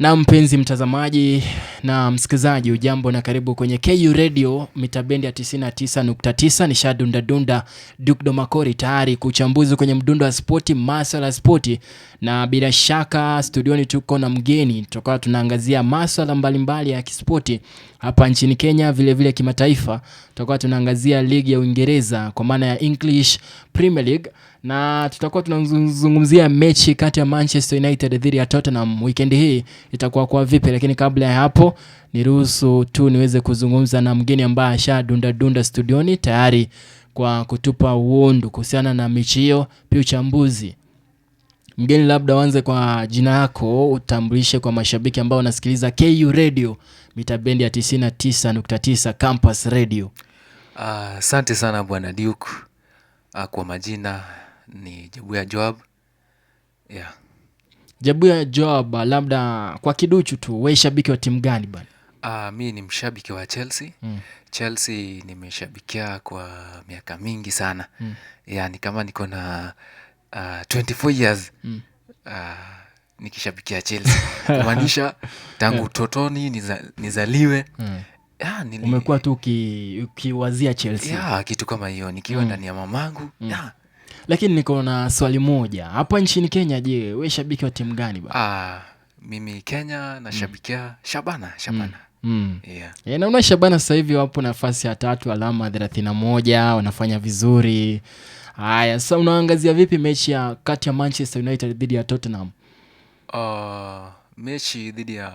Na mpenzi mtazamaji na msikilizaji, ujambo na karibu kwenye KU Radio mita bendi ya 99.9. Ni Shadunda Duke Domakori tayari kuchambuzi kwenye mdundo wa spoti, maswala ya spoti, na bila shaka studioni tuko na mgeni, tutakuwa tunaangazia maswala mbalimbali ya kispoti hapa nchini Kenya, vile vile kimataifa. Tutakuwa tunaangazia ligi ya Uingereza kwa maana ya English Premier League na tutakuwa tunazungumzia mechi kati ya Manchester United dhidi ya Tottenham weekend hii itakuwa kwa vipi, lakini kabla ya hapo niruhusu tu niweze kuzungumza na mgeni ambaye ashadunda dunda studioni tayari kwa kutupa uundu kuhusiana na mechi hiyo, pia uchambuzi. Mgeni, labda uanze kwa jina yako, utambulishe kwa mashabiki ambao wanasikiliza KU Radio mita bendi ya 99.9 Campus Radio. Asante sana bwana Duke. Kwa majina ni Jabuya Joab. Yeah. Jabuya Joab, labda kwa kiduchu tu, we shabiki wa timu gani bwana? Mi ni mshabiki wa Chelsea. Chelsea nimeshabikia kwa miaka mingi sana. Yani kama niko na 24 years nikishabikia Chelsea. Kumaanisha tangu utotoni nizaliwe. Yeah, Umekuwa tu ukiwazia Chelsea. Yeah, kitu kama hiyo nikiwa ndani ya mamangu. Yeah. Lakini niko na swali moja hapa nchini Kenya. Je, we shabiki wa timu gani bwana? Mimi Kenya nashabikia Shabana, Shabana. Yeah. Naona Shabana sasa hivi wapo nafasi ya tatu, alama 31, wanafanya vizuri. Haya, sasa unaangazia vipi mechi ya kati ya Manchester United dhidi ya Tottenham? Mechi dhidi ya